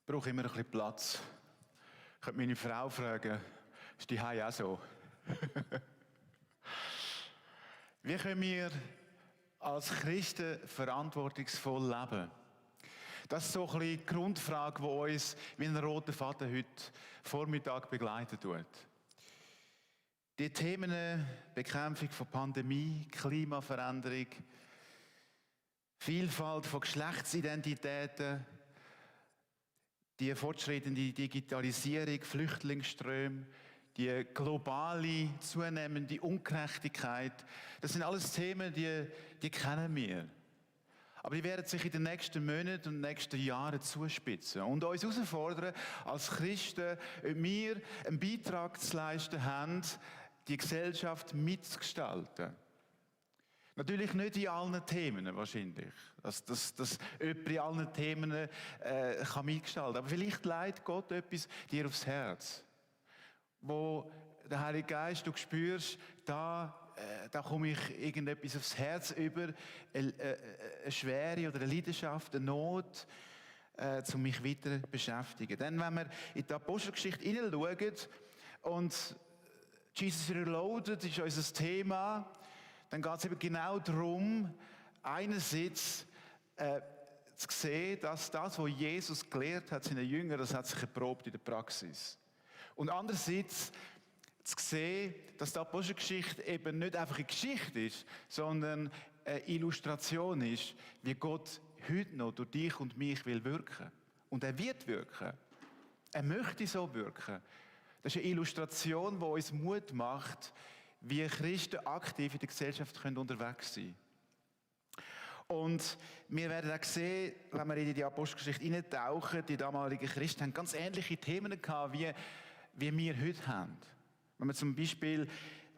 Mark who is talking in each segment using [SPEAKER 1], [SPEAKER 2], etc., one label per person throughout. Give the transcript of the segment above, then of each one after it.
[SPEAKER 1] brauche immer ein bisschen Platz. Ich könnte meine Frau fragen, ist die Hause auch so? Wie können wir als Christen verantwortungsvoll leben? Das ist so ein bisschen die Grundfrage, die uns wie ein roter Faden heute Vormittag begleitet tut. Die Themen Bekämpfung von Pandemie, Klimaveränderung, Vielfalt von Geschlechtsidentitäten, die fortschreitende Digitalisierung, Flüchtlingsströme, die globale, zunehmende Ungerechtigkeit, das sind alles Themen, die kennen wir. Aber die werden sich in den nächsten Monaten und nächsten Jahren zuspitzen und uns herausfordern, als Christen, ob wir einen Beitrag zu leisten haben, die Gesellschaft mitzugestalten. Natürlich nicht in allen Themen wahrscheinlich, dass jemand in allen Themen kann mitgestalten kann. Aber vielleicht leitet Gott etwas dir aufs Herz, wo der Heilige Geist, du spürst, da komme ich irgendetwas aufs Herz über, eine Schwere oder eine Leidenschaft, eine Not, um mich weiter zu beschäftigen. Dann, wenn wir in die Apostelgeschichte hineinschauen und Jesus Reloaded ist unser Thema, dann geht es eben genau darum, einerseits zu sehen, dass das, was Jesus gelehrt hat, seinen Jüngern, das hat sich erprobt in der Praxis. Und andererseits zu sehen, dass die Apostelgeschichte eben nicht einfach eine Geschichte ist, sondern eine Illustration ist, wie Gott heute noch durch dich und mich will wirken. Und er wird wirken. Er möchte so wirken. Das ist eine Illustration, die uns Mut macht, wie Christen aktiv in der Gesellschaft unterwegs sein können. Und wir werden auch sehen, wenn wir in die Apostelgeschichte hineintauchen, die damaligen Christen haben ganz ähnliche Themen gehabt, wie wir heute haben. Wenn man zum Beispiel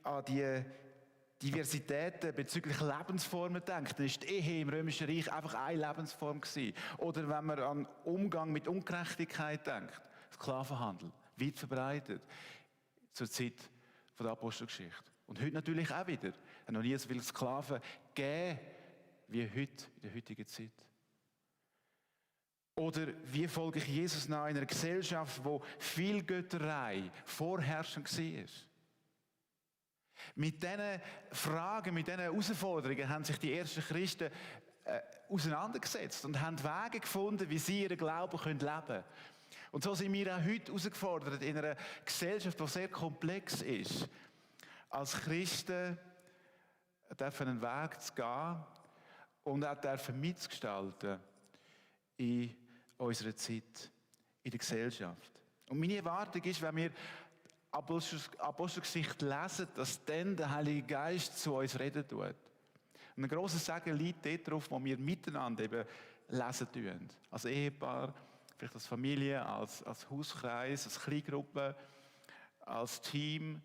[SPEAKER 1] an die Diversitäten bezüglich Lebensformen denkt, dann ist die Ehe im Römischen Reich einfach eine Lebensform gewesen. Oder wenn man an Umgang mit Ungerechtigkeit denkt, Sklavenhandel, weit verbreitet, zur Zeit von der Apostelgeschichte. Und heute natürlich auch wieder. Es hat noch nie so viele Sklaven gegeben, wie heute, in der heutigen Zeit. Oder wie folge ich Jesus nach in einer Gesellschaft, wo viel Götterei vorherrschend war? Mit diesen Fragen, mit diesen Herausforderungen haben sich die ersten Christen auseinandergesetzt und haben Wege gefunden, wie sie ihren Glauben leben können. Und so sind wir auch heute herausgefordert in einer Gesellschaft, die sehr komplex ist. Als Christen dürfen einen Weg zu gehen und auch dürfen mitgestalten in unserer Zeit, in der Gesellschaft. Und meine Erwartung ist, wenn wir Apostelgeschichte lesen, dass dann der Heilige Geist zu uns reden tut. Und ein grosses Segen liegt darauf, wo wir miteinander eben lesen tun. Als Ehepaar, vielleicht als Familie, als Hauskreis, als Kleingruppe, als Team.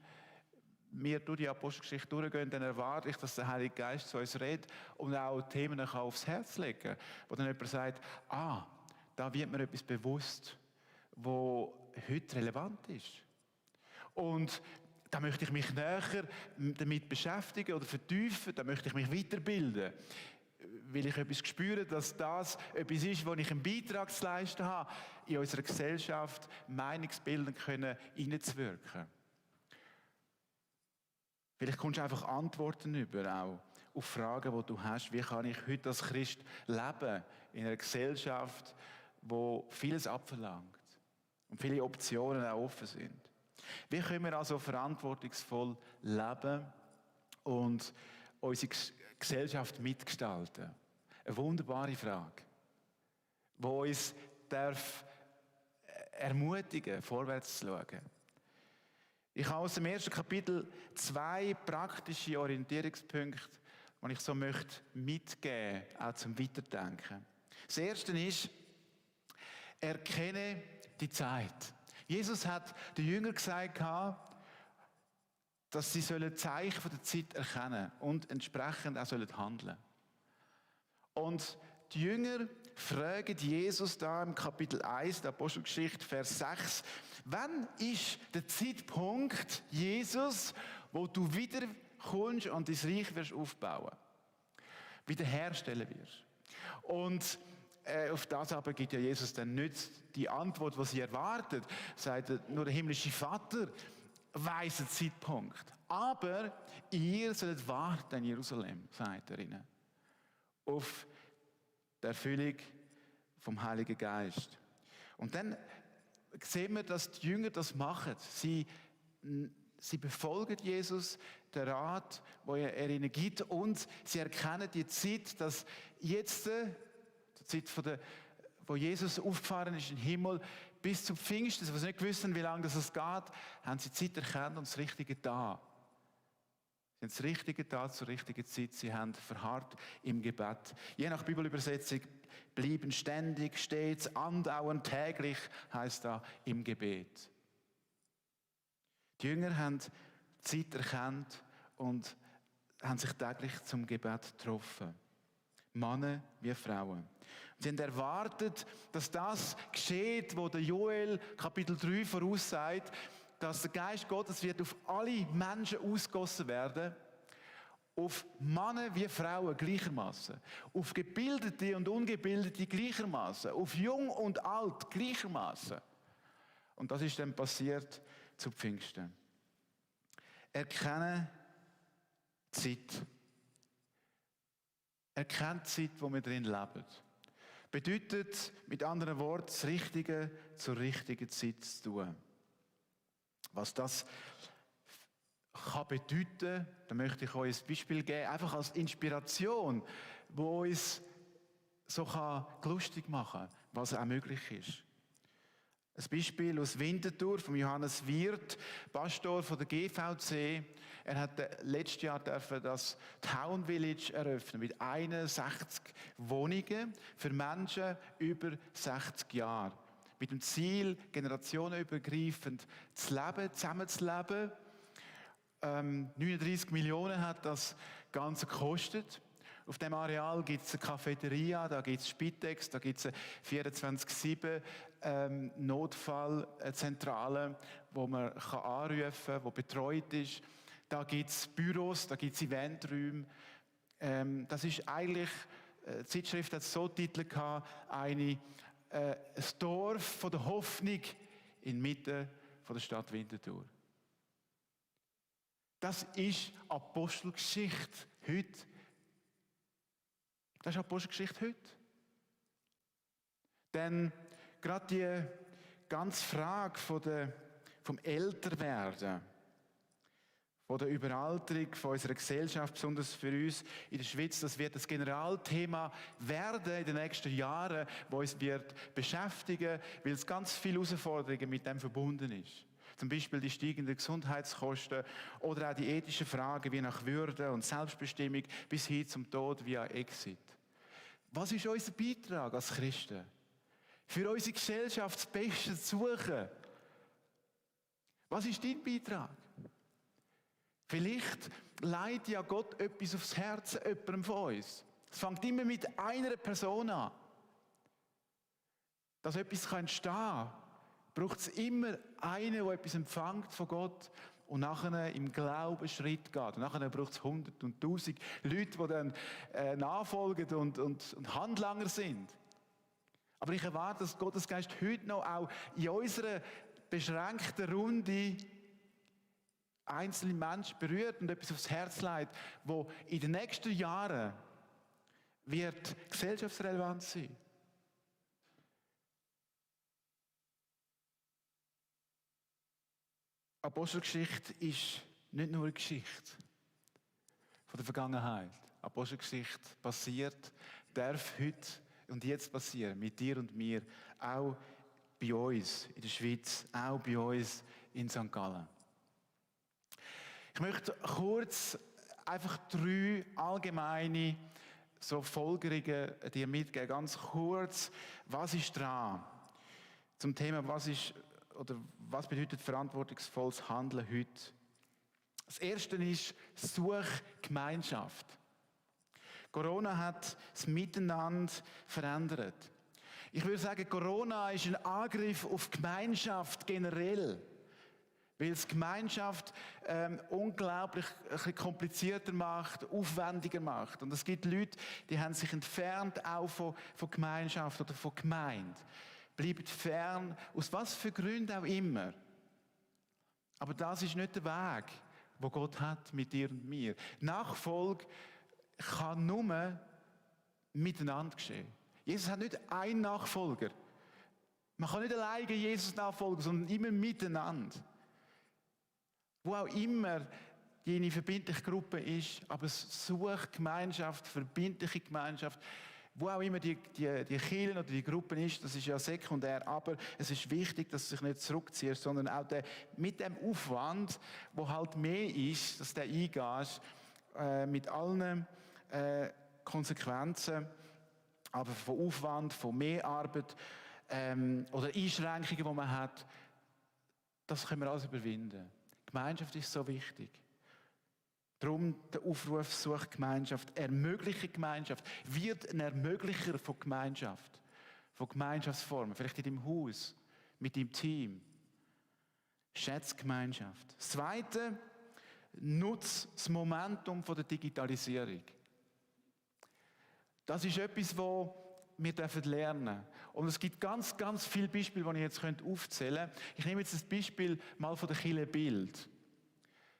[SPEAKER 1] Wir durch die Apostelgeschichte durchgehen, dann erwarte ich, dass der Heilige Geist zu uns redet und auch Themen aufs Herz legen kann. Wo dann jemand sagt, da wird mir etwas bewusst, wo heute relevant ist. Und da möchte ich mich näher damit beschäftigen oder vertiefen, da möchte ich mich weiterbilden. Weil ich etwas spüre, dass das etwas ist, wo ich einen Beitrag zu leisten habe, in unserer Gesellschaft Meinungsbildung hineinzuwirken. Vielleicht kommst du einfach Antworten über, auch auf Fragen, die du hast. Wie kann ich heute als Christ leben in einer Gesellschaft, wo vieles abverlangt und viele Optionen auch offen sind? Wie können wir also verantwortungsvoll leben und unsere Gesellschaft mitgestalten? Eine wunderbare Frage, die uns ermutigen darf, vorwärts zu schauen. Ich habe aus dem ersten Kapitel 2 praktische Orientierungspunkte, die ich so möchte mitgeben, auch zum Weiterdenken. Das erste ist, erkenne die Zeit. Jesus hat den Jüngern gesagt, dass sie Zeichen von der Zeit erkennen und entsprechend auch handeln sollen. Und die Jünger fragen Jesus da im Kapitel 1 der Apostelgeschichte, Vers 6, wann ist der Zeitpunkt, Jesus, wo du wieder kommst und dein Reich wirst aufbauen, wiederherstellen wirst? Und Auf das aber gibt ja Jesus dann nicht die Antwort, was sie erwartet. Sagt er, nur der himmlische Vater weiss den Zeitpunkt. Aber ihr sollt warten in Jerusalem, sagt er ihnen, auf die Erfüllung vom Heiligen Geist. Und dann sehen wir, dass die Jünger das machen. Sie befolgen Jesus, den Rat, den er ihnen gibt, und sie erkennen die Zeit, dass jetzt, die Zeit, wo Jesus aufgefahren ist in den Himmel, bis zum Pfingsten, wo sie nicht wissen, wie lange das geht, haben sie die Zeit erkannt und das Richtige da. Sie haben das Richtige da zur richtigen Zeit. Sie haben verharrt im Gebet. Je nach Bibelübersetzung blieben ständig, stets, andauernd, täglich, heißt da im Gebet. Die Jünger haben die Zeit erkannt und haben sich täglich zum Gebet getroffen. Männer wie Frauen. Sie haben erwartet, dass das geschieht, was der Joel Kapitel 3 voraussagt, dass der Geist Gottes wird auf alle Menschen ausgossen werden, auf Männer wie Frauen gleichermaßen, auf Gebildete und Ungebildete gleichermaßen, auf Jung und Alt gleichermaßen. Und das ist dann passiert zu Pfingsten. Erkennen die Zeit. Erkennen die Zeit, wo wir drin leben. Bedeutet, mit anderen Worten, das Richtige zur richtigen Zeit zu tun. Was das kann bedeuten, da möchte ich euch ein Beispiel geben, einfach als Inspiration, wo uns so lustig machen kann, was auch möglich ist. Ein Beispiel aus Winterthur von Johannes Wirth, Pastor von der GVC. Er hat letztes Jahr das Town Village eröffnet mit 61 Wohnungen für Menschen über 60 Jahre. Mit dem Ziel, generationenübergreifend zu leben, zusammenzuleben. 39 Millionen hat das Ganze gekostet. Auf dem Areal gibt es eine Cafeteria, da gibt es Spitex, da gibt es eine 24/7 Notfallzentrale, wo man anrufen kann, die betreut ist. Da gibt es Büros, da gibt es Eventräume. Das ist eigentlich, die Zeitschrift hat so Titel gehabt, ein Dorf von der Hoffnung inmitten von der Stadt Winterthur. Das ist Apostelgeschichte heute. Das ist Apostelgeschichte heute. Denn gerade die ganze Frage vom Älterwerden, von der Überalterung von unserer Gesellschaft, besonders für uns in der Schweiz, das wird das Generalthema werden in den nächsten Jahren, wo uns wird beschäftigen, weil es ganz viele Herausforderungen mit dem verbunden ist. Zum Beispiel die steigenden Gesundheitskosten oder auch die ethischen Fragen wie nach Würde und Selbstbestimmung bis hin zum Tod via Exit. Was ist unser Beitrag als Christen? Für unsere Gesellschaft das Beste zu suchen. Was ist dein Beitrag? Vielleicht leitet ja Gott etwas aufs Herz jemandem von uns. Es fängt immer mit einer Person an. Dass etwas entstehen kann, braucht es immer einen, der etwas empfängt von Gott und nachher im Glauben Schritt geht. Und nachher braucht es 100 und 1000 Leute, die dann nachfolgen und Handlanger sind. Aber ich erwarte, dass Gottes Geist heute noch auch in unserer beschränkten Runde einzelne Menschen berührt und etwas aufs Herz legt, wo in den nächsten Jahren wird gesellschaftsrelevant sein. Apostelgeschichte ist nicht nur eine Geschichte von der Vergangenheit. Apostelgeschichte passiert, darf heute und jetzt passieren, mit dir und mir, auch bei uns in der Schweiz, auch bei uns in St. Gallen. Ich möchte kurz einfach 3 allgemeine Folgerungen dir mitgeben. Ganz kurz, was ist dran? Zum Thema, was bedeutet verantwortungsvolles Handeln heute? Das Erste ist, such Gemeinschaft. Corona hat das Miteinander verändert. Ich würde sagen, Corona ist ein Angriff auf Gemeinschaft generell. Weil es Gemeinschaft unglaublich ein bisschen komplizierter macht, aufwendiger macht. Und es gibt Leute, die haben sich entfernt auch von Gemeinschaft oder von Gemeinde. Bleiben fern, aus was für Gründen auch immer. Aber das ist nicht der Weg, den Gott hat mit dir und mir. Nachfolge kann nur miteinander geschehen. Jesus hat nicht einen Nachfolger. Man kann nicht alleine Jesus nachfolgen, sondern immer miteinander. Wo auch immer jene verbindliche Gruppe ist, aber such Gemeinschaft, verbindliche Gemeinschaft, wo auch immer die Kirche oder die Gruppe ist, das ist ja sekundär, aber es ist wichtig, dass du dich nicht zurückziehst, sondern auch mit dem Aufwand, wo halt mehr ist, dass du eingehst, mit allen Konsequenzen, aber von Aufwand, von mehr Arbeit oder Einschränkungen, die man hat, das können wir alles überwinden. Gemeinschaft ist so wichtig. Darum der Aufruf, sucht Gemeinschaft, ermögliche Gemeinschaft, wird ein Ermöglicher von Gemeinschaft, von Gemeinschaftsformen, vielleicht in deinem Haus, mit deinem Team. Schätze Gemeinschaft. Das Zweite, nutze das Momentum von der Digitalisierung. Das ist etwas, was wir lernen dürfen. Und es gibt ganz, ganz viele Beispiele, die ich jetzt aufzählen könnte. Ich nehme jetzt das Beispiel mal von der Kirche Bild.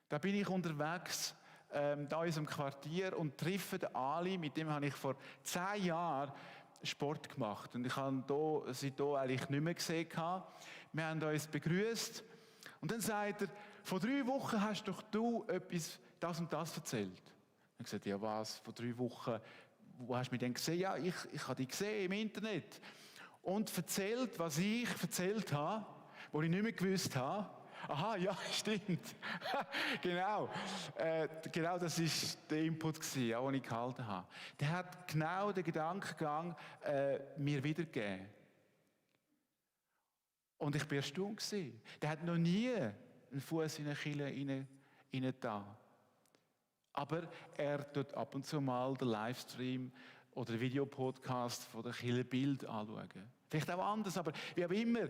[SPEAKER 1] Da bin ich unterwegs, da in unserem Quartier und treffe den Ali, mit dem habe ich vor 10 Jahren Sport gemacht. Und ich habe sie hier eigentlich nicht mehr gesehen. Wir haben uns begrüßt. Und dann sagt er, vor 3 Wochen hast doch du etwas, das und das erzählt. Ich habe gesagt, ja was, vor 3 Wochen, wo hast du mich denn gesehen? Ja, ich habe dich gesehen im Internet. Und erzählt, was ich erzählt habe, was ich nicht mehr gewusst habe. Aha, ja, stimmt. Genau. Genau das war der Input, den ich gehalten habe. Der hat genau den Gedankengang mir wiedergegeben. Und ich war erstaunt. Der hat noch nie einen Fuß in eine Kirche reingetan. Aber er tut ab und zu mal den Livestream oder den Videopodcast von der Kirche Bild anschauen. Vielleicht auch anders, aber wie auch immer.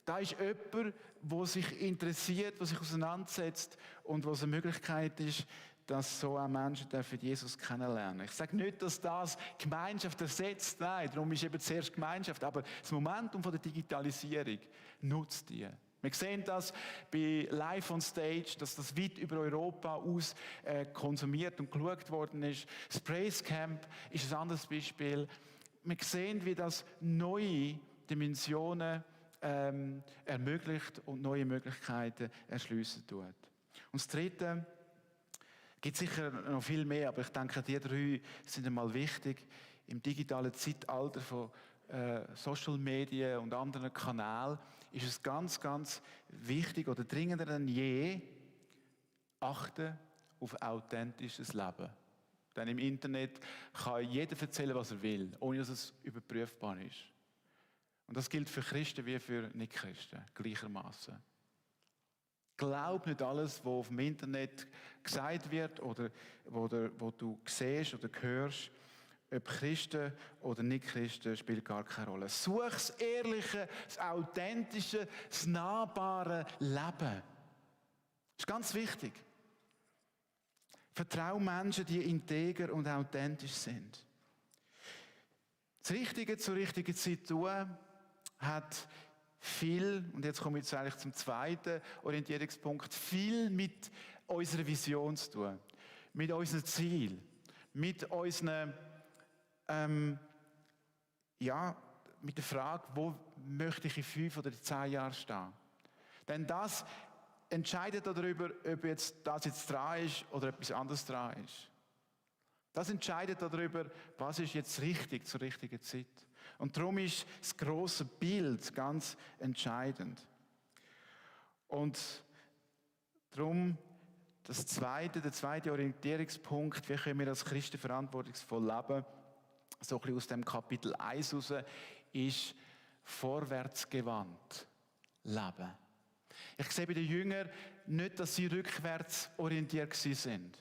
[SPEAKER 1] Da ist jemand, der sich interessiert, der sich auseinandersetzt und wo es eine Möglichkeit ist, dass so auch Menschen Jesus kennenlernen. Ich sage nicht, dass das Gemeinschaft ersetzt, nein, darum ist eben zuerst Gemeinschaft, aber das Momentum von der Digitalisierung nutzt die. Wir sehen das bei Live on Stage, dass das weit über Europa aus konsumiert und geschaut worden ist. Das Praise Camp ist ein anderes Beispiel. Wir sehen, wie das neue Dimensionen ermöglicht und neue Möglichkeiten erschliessen tut. Und das Dritte, gibt sicher noch viel mehr, aber ich denke, die 3 sind einmal wichtig. Im digitalen Zeitalter von Social Media und anderen Kanälen ist es ganz, ganz wichtig oder dringender denn je, achten auf authentisches Leben. Denn im Internet kann jeder erzählen, was er will, ohne dass es überprüfbar ist. Und das gilt für Christen wie für Nicht-Christen gleichermaßen. Glaub nicht alles, was auf dem Internet gesagt wird oder wo du siehst oder hörst. Ob Christen oder Nicht-Christen spielt gar keine Rolle. Such das ehrliche, das authentische, das nahbare Leben. Das ist ganz wichtig. Vertrau Menschen, die integer und authentisch sind. Das Richtige zur richtigen Zeit tun, hat viel, und jetzt komme ich jetzt eigentlich zum zweiten Orientierungspunkt, viel mit unserer Vision zu tun, mit unserem Ziel, mit unseren, mit der Frage, wo möchte ich in 5 oder 10 Jahren stehen. Denn das entscheidet darüber, ob jetzt das jetzt dran ist oder etwas anderes dran ist. Das entscheidet darüber, was ist jetzt richtig zur richtigen Zeit. Und darum ist das grosse Bild ganz entscheidend. Und darum der zweite Orientierungspunkt, wie können wir als Christen verantwortungsvoll leben, so ein bisschen aus dem Kapitel 1 heraus, ist vorwärtsgewandt leben. Ich sehe bei den Jüngern nicht, dass sie rückwärts orientiert sind.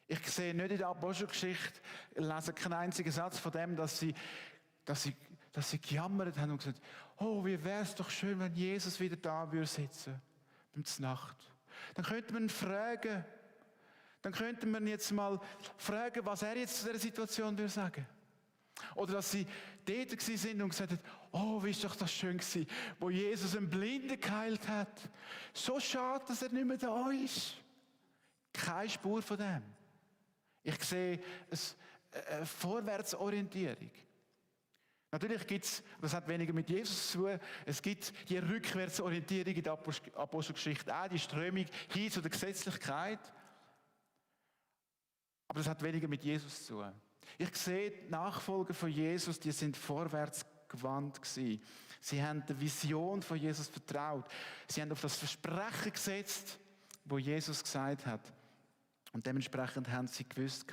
[SPEAKER 1] Ich sehe nicht in der Apostelgeschichte, lese keinen einzigen Satz von dem, dass sie gejammert haben und gesagt, oh, wie wäre es doch schön, wenn Jesus wieder da würde sitzen. zur Nacht. Dann könnte man ihn fragen, was er jetzt zu dieser Situation würde sagen. Oder dass sie dort waren und gesagt haben, oh, wie ist doch das schön gewesen, wo Jesus einen Blinden geheilt hat. So schade, dass er nicht mehr da ist. Keine Spur von dem. Ich sehe eine Vorwärtsorientierung. Natürlich gibt es, das hat weniger mit Jesus zu tun, es gibt die Rückwärtsorientierung in der Apostelgeschichte auch, die Strömung hin zu der Gesetzlichkeit. Aber das hat weniger mit Jesus zu tun. Ich sehe, die Nachfolger von Jesus, die sind vorwärts gewandt gewesen. Sie haben der Vision von Jesus vertraut. Sie haben auf das Versprechen gesetzt, wo Jesus gesagt hat. Und dementsprechend haben sie gewusst,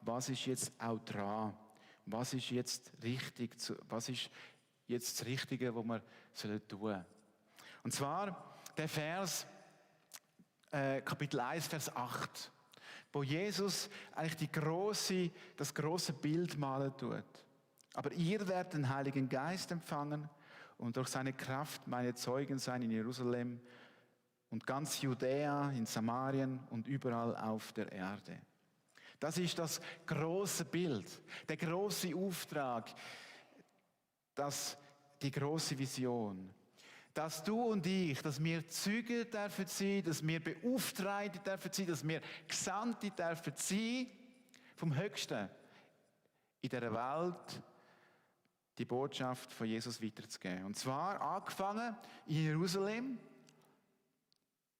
[SPEAKER 1] was ist jetzt auch dran? Was ist jetzt richtig? Was ist jetzt das Richtige, was wir tun sollen? Und zwar der Vers, Kapitel 1, Vers 8, wo Jesus eigentlich das große Bild malen tut. Aber ihr werdet den Heiligen Geist empfangen und durch seine Kraft meine Zeugen sein in Jerusalem und ganz Judäa, in Samarien und überall auf der Erde. Das ist das große Bild, der große Auftrag, die große Vision. Dass du und ich, dass wir Zeugen dürfen sein, dass wir Beauftragte dürfen sein, dass wir Gesandte dürfen sein, vom Höchsten in dieser Welt, die Botschaft von Jesus weiterzugeben. Und zwar angefangen in Jerusalem,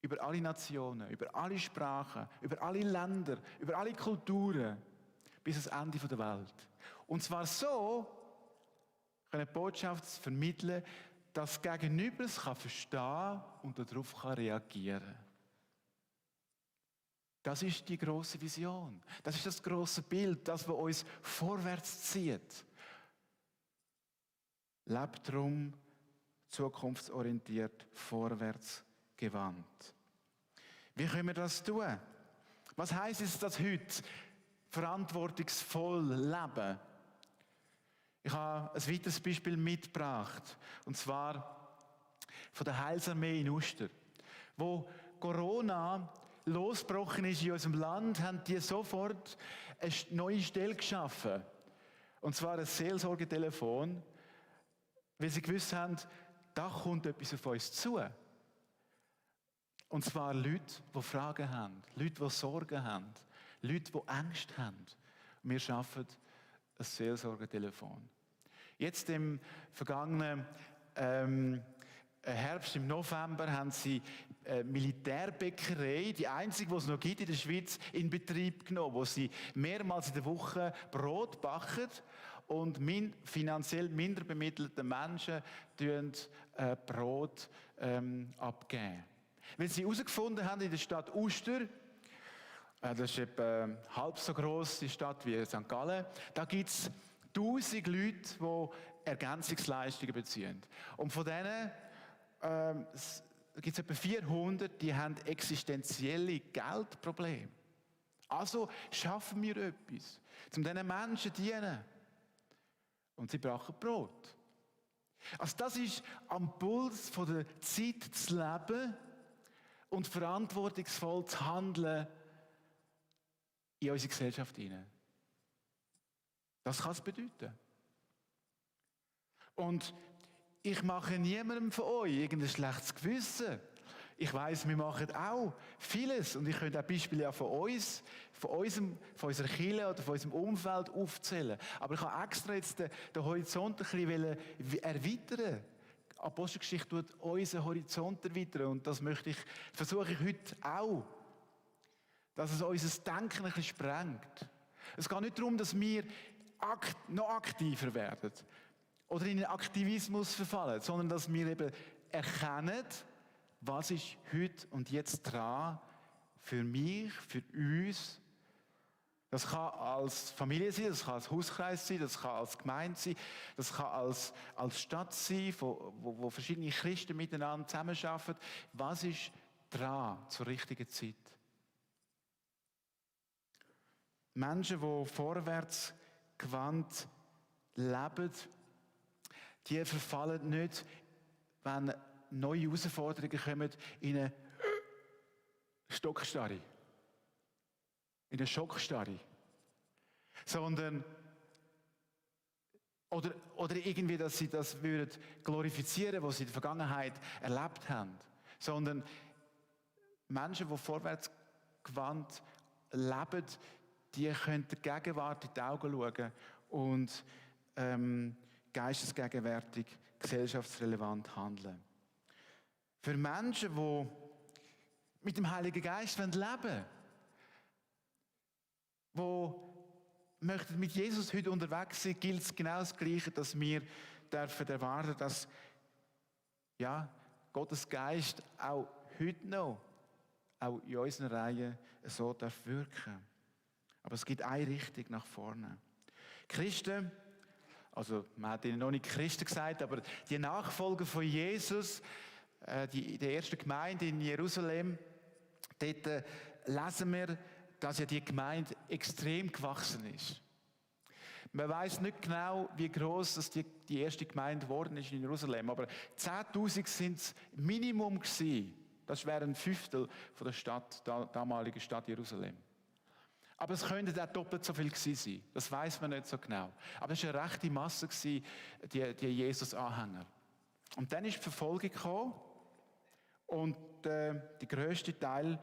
[SPEAKER 1] über alle Nationen, über alle Sprachen, über alle Länder, über alle Kulturen, bis ans Ende der Welt. Und zwar so, eine Botschaft vermitteln, dass das Gegenüber es verstehen kann und darauf reagieren kann. Das ist die grosse Vision. Das ist das grosse Bild, das was uns vorwärts zieht. Lebt darum zukunftsorientiert, vorwärts gewandt. Wie können wir das tun? Was heisst es, dass heute verantwortungsvoll leben? Ich habe ein weiteres Beispiel mitgebracht, und zwar von der Heilsarmee in Uster. Wo Corona losgebrochen ist in unserem Land, haben die sofort eine neue Stelle geschaffen. Und zwar ein Seelsorgetelefon, weil sie gewusst haben, da kommt etwas auf uns zu. Und zwar Leute, die Fragen haben, Leute, die Sorgen haben, Leute, die Angst haben. Wir schaffen ein Seelsorgetelefon. Jetzt im vergangenen Herbst, im November, haben sie Militärbäckerei, die einzige, die es noch gibt in der Schweiz, in Betrieb genommen, wo sie mehrmals in der Woche Brot backen und finanziell minder bemittelte Menschen Brot abgeben. Wenn sie herausgefunden haben in der Stadt Uster, das ist etwa halb so gross die Stadt wie St. Gallen, da gibt es 1000 Leute, die Ergänzungsleistungen beziehen. Und von denen gibt es etwa 400, die haben existenzielle Geldprobleme. Also schaffen wir etwas, um diesen Menschen zu dienen. Und sie brauchen Brot. Also das ist am Puls von der Zeit zu leben und verantwortungsvoll zu handeln in unsere Gesellschaft hinein. Das kann es bedeuten. Und ich mache niemandem von euch irgendein schlechtes Gewissen. Ich weiss, wir machen auch vieles. Und ich könnte auch Beispiele von uns, von unserer Kirche oder von unserem Umfeld aufzählen. Aber ich habe extra jetzt den Horizont ein bisschen erweitern. Die Apostelgeschichte tut unseren Horizont erweitern. Und das versuche ich heute auch. Dass es unser Denken ein bisschen sprengt. Es geht nicht darum, dass wir noch aktiver werden oder in den Aktivismus verfallen, sondern dass wir eben erkennen, was ist heute und jetzt dran für mich, für uns. Das kann als Familie sein, das kann als Hauskreis sein, das kann als Gemeinde sein, das kann als Stadt sein, wo verschiedene Christen miteinander zusammenarbeiten. Was ist dran zur richtigen Zeit? Menschen, die vorwärts gewandt leben, die verfallen nicht, wenn neue Herausforderungen kommen, in eine Stockstarre, in eine Schockstarre, sondern oder irgendwie, dass sie das würden glorifizieren, was sie in der Vergangenheit erlebt haben, sondern Menschen, die vorwärts gewandt leben, die können der Gegenwart in die Augen schauen und geistesgegenwärtig, gesellschaftsrelevant handeln. Für Menschen, die mit dem Heiligen Geist leben wollen, die möchten mit Jesus heute unterwegs sein, gilt es genau das Gleiche, dass wir dürfen erwarten, dass Gottes Geist auch heute noch, auch in unseren Reihen, so darf wirken. Aber es gibt eine Richtung nach vorne. Christen, also man hat ihnen noch nicht Christen gesagt, aber die Nachfolger von Jesus, die erste Gemeinde in Jerusalem, dort lesen wir, dass ja die Gemeinde extrem gewachsen ist. Man weiß nicht genau, wie groß das die erste Gemeinde geworden ist in Jerusalem, aber 10.000 sind es Minimum gewesen. Das wäre ein Fünftel von der damaligen Stadt Jerusalem. Aber es könnte auch doppelt so viel gewesen sein. Das weiß man nicht so genau. Aber es war eine rechte Masse gewesen, die Jesus-Anhänger. Und dann ist die Verfolgung gekommen und der grösste Teil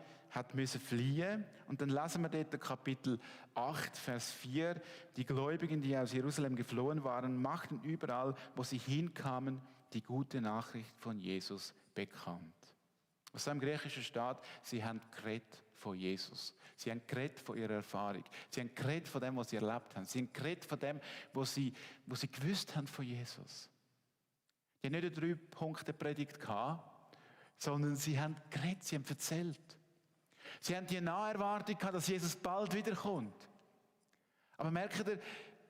[SPEAKER 1] musste fliehen. Und dann lesen wir dort Kapitel 8, Vers 4. Die Gläubigen, die aus Jerusalem geflohen waren, machten überall, wo sie hinkamen, die gute Nachricht von Jesus bekannt. Was im Griechischen steht, sie haben geredet von Jesus. Sie haben geredet von ihrer Erfahrung. Sie haben geredet von dem, was sie erlebt haben. Sie haben geredet von dem, was sie gewusst haben von Jesus. Die haben nicht eine 3-Punkte-Predigt gehabt, sondern sie haben geredet, sie haben erzählt. Sie haben die Naherwartung gehabt, dass Jesus bald wiederkommt. Aber merkt ihr,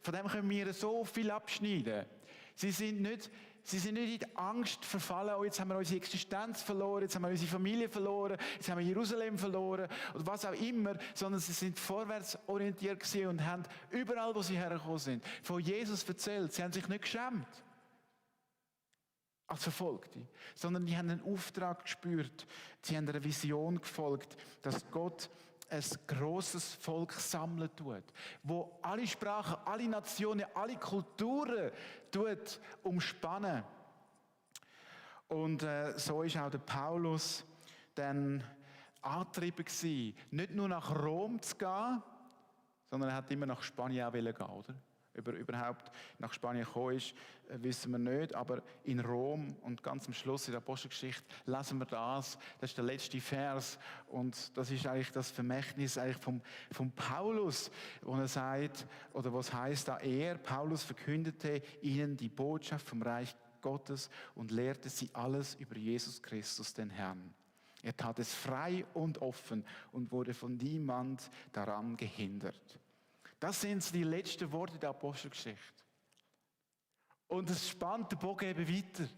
[SPEAKER 1] von dem können wir so viel abschneiden. Sie sind nicht in die Angst verfallen, oh, jetzt haben wir unsere Existenz verloren, jetzt haben wir unsere Familie verloren, jetzt haben wir Jerusalem verloren oder was auch immer, sondern sie sind vorwärts orientiert gewesen und haben überall, wo sie hergekommen sind, von Jesus erzählt. Sie haben sich nicht geschämt als Verfolgte, sondern die haben einen Auftrag gespürt. Sie haben einer Vision gefolgt, dass Gott ein grosses Volk sammeln tut, wo alle Sprachen, alle Nationen, alle Kulturen umspannen. Und so ist auch der Paulus dann angetrieben gewesen, nicht nur nach Rom zu gehen, sondern er hat immer nach Spanien auch gehen, oder? Ob er überhaupt nach Spanien gekommen ist, wissen wir nicht. Aber in Rom und ganz am Schluss in der Apostelgeschichte lesen wir das. Das ist der letzte Vers. Und das ist eigentlich das Vermächtnis eigentlich vom Paulus, wo er sagt, oder was heißt da, Paulus verkündete ihnen die Botschaft vom Reich Gottes und lehrte sie alles über Jesus Christus, den Herrn. Er tat es frei und offen und wurde von niemand daran gehindert. Das sind die letzten Worte der Apostelgeschichte. Und es spannt den Bogen eben weiter.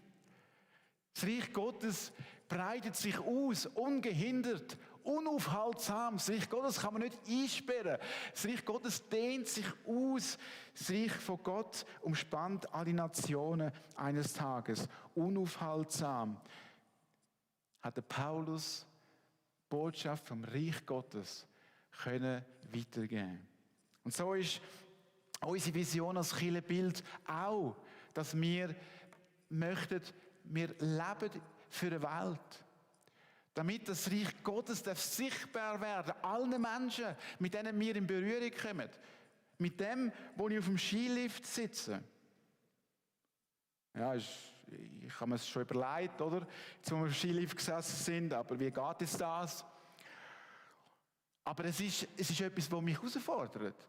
[SPEAKER 1] Das Reich Gottes breitet sich aus, ungehindert, unaufhaltsam. Das Reich Gottes kann man nicht einsperren. Das Reich Gottes dehnt sich aus. Das Reich von Gott umspannt alle Nationen eines Tages. Unaufhaltsam hat der Paulus die Botschaft vom Reich Gottes können weitergeben. Und so ist unsere Vision als Kirchenbild auch, dass wir leben für eine Welt. Damit das Reich Gottes sichtbar werden darf, allen Menschen, mit denen wir in Berührung kommen. Mit dem, wo ich auf dem Skilift sitze. Ja, ich habe mir es schon überlegt, oder? Jetzt, wo wir auf dem Skilift gesessen sind, aber wie geht es das? Aber es ist etwas, das mich herausfordert.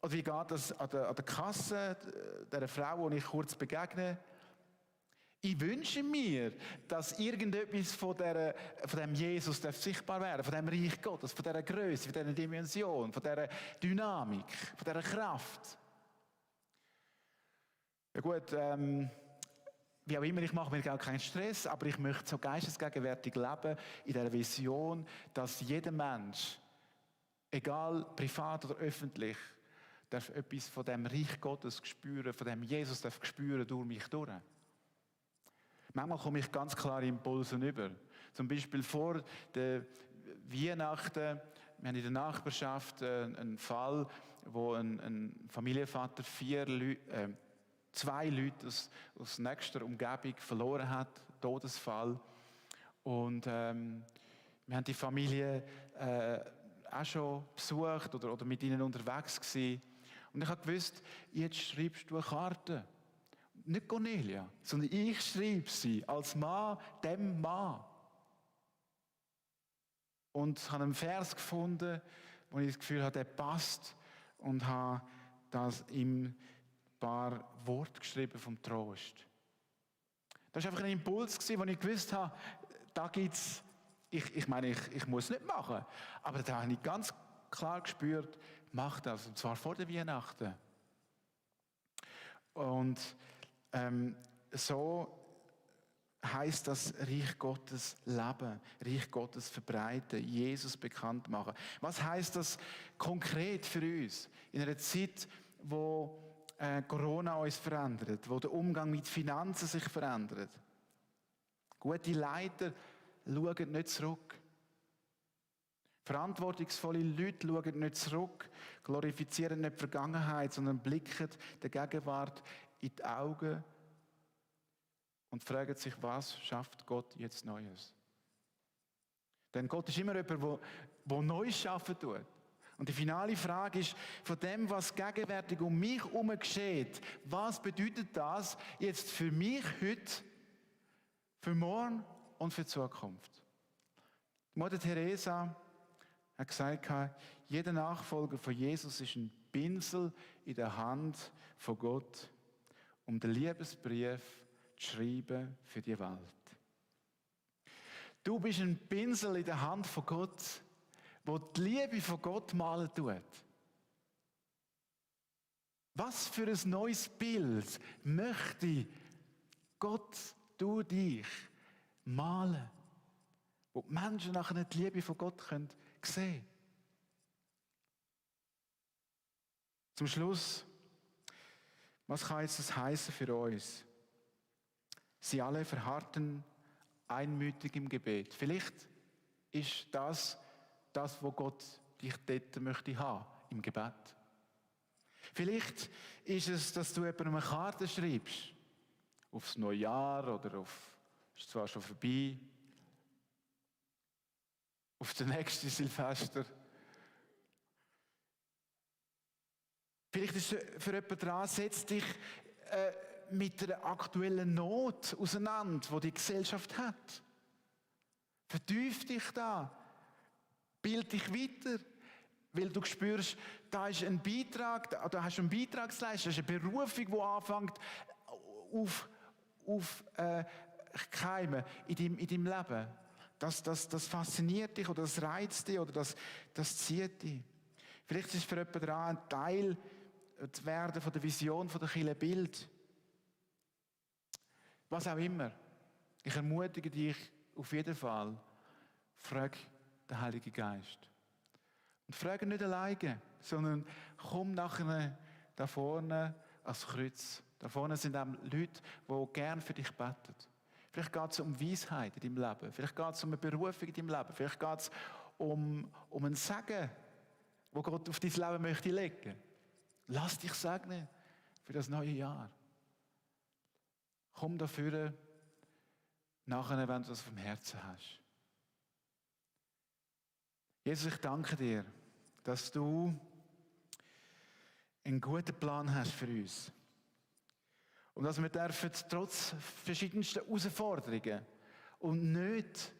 [SPEAKER 1] Oder wie geht das an der Kasse, der Frau, die ich kurz begegne? Ich wünsche mir, dass irgendetwas von dem Jesus sichtbar werden darf, von dem Reich Gottes, von dieser Größe, von dieser Dimension, von dieser Dynamik, von dieser Kraft. Ja gut, wie auch immer, ich mache mir auch keinen Stress, aber ich möchte so geistesgegenwärtig leben, in dieser Vision, dass jeder Mensch, egal privat oder öffentlich, darf etwas von dem Reich Gottes spüren, von dem Jesus darf spüren durch mich durch. Manchmal komme ich ganz klare Impulse über. Zum Beispiel vor der Weihnachten, wir haben in der Nachbarschaft einen Fall, wo ein Familienvater 2 Leute aus nächster Umgebung verloren hat, Todesfall. Und wir haben die Familie auch schon besucht oder mit ihnen unterwegs gewesen. Und ich habe gewusst, jetzt schreibst du eine Karte. Nicht Cornelia, sondern ich schreibe sie als Mann dem Mann. Und ich habe einen Vers gefunden, wo ich das Gefühl habe, der passt. Und habe das ihm ein paar Worte geschrieben vom Trost. Das war einfach ein Impuls, wo ich gewusst habe, da gibt es, ich meine, ich muss es nicht machen, aber da habe ich ganz klar gespürt, mach das, und zwar vor der Weihnachten. Und so heisst das Reich Gottes leben, Reich Gottes verbreiten, Jesus bekannt machen. Was heisst das konkret für uns? In einer Zeit, wo Corona uns verändert, wo der Umgang mit Finanzen sich verändert. Gute Leiter schauen nicht zurück. Verantwortungsvolle Leute schauen nicht zurück, glorifizieren nicht die Vergangenheit, sondern blicken der Gegenwart in die Augen und fragen sich, was schafft Gott jetzt Neues? Denn Gott ist immer jemand, der Neues schaffen tut. Und die finale Frage ist, von dem, was gegenwärtig um mich herum geschieht, was bedeutet das jetzt für mich heute, für morgen und für die Zukunft? Die Mutter Teresa hat gesagt, jeder Nachfolger von Jesus ist ein Pinsel in der Hand von Gott, um den Liebesbrief zu schreiben für die Welt. Du bist ein Pinsel in der Hand von Gott, wo die Liebe von Gott malen tut. Was für ein neues Bild möchte Gott durch dich malen, wo die Menschen nachher die Liebe von Gott sehen können. Zum Schluss, was kann jetzt das heißen für uns? Sie alle verharrten einmütig im Gebet. Vielleicht ist das, wo Gott dich dort möchte haben, im Gebet. Vielleicht ist es, dass du jemandem eine Karte schreibst, aufs neue Jahr oder ist zwar schon vorbei, auf den nächsten Silvester. Vielleicht ist es für jemanden dran, setz dich mit der aktuellen Not auseinander, die die Gesellschaft hat. Vertief dich da. Bild dich weiter. Weil du spürst, da ist ein Beitrag, da hast du einen Beitrag zu leisten, das ist eine Berufung, die anfängt auf keimen in deinem Leben. Das fasziniert dich oder das reizt dich oder das zieht dich. Vielleicht ist es für jemanden dran, ein Teil zu werden von der Vision von der Kirche Bild. Was auch immer. Ich ermutige dich auf jeden Fall, frag den Heiligen Geist. Und frage nicht alleine, sondern komm nachher da vorne ans Kreuz. Da vorne sind auch Leute, die gerne für dich beten. Vielleicht geht es um Weisheit in deinem Leben. Vielleicht geht es um eine Berufung in deinem Leben. Vielleicht geht es um ein Segen, das Gott auf dein Leben möchte legen. Lass dich segnen für das neue Jahr. Komm dafür nachher, wenn du das vom Herzen hast. Jesus, ich danke dir, dass du einen guten Plan hast für uns. Und dass wir dürfen, trotz verschiedenster Herausforderungen und nicht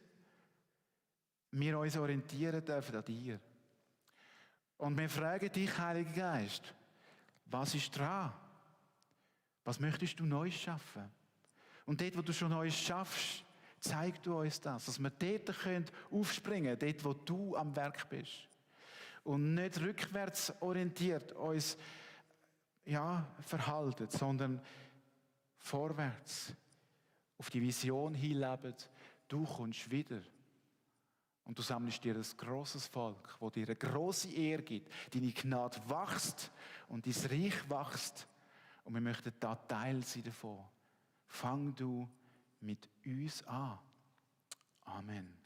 [SPEAKER 1] wir uns orientieren dürfen an dir. Und wir fragen dich, Heiliger Geist, was ist dran? Was möchtest du Neues schaffen? Und dort, wo du schon Neues schaffst, zeig du uns das, dass wir dort aufspringen können, dort, wo du am Werk bist. Und nicht rückwärts orientiert uns verhalten, sondern vorwärts auf die Vision hinleben, du kommst wieder. Und du sammelst dir ein grosses Volk, das dir eine grosse Ehre gibt. Deine Gnade wächst und dein Reich wächst. Und wir möchten da Teil sein davon. Fang du mit uns an. Amen.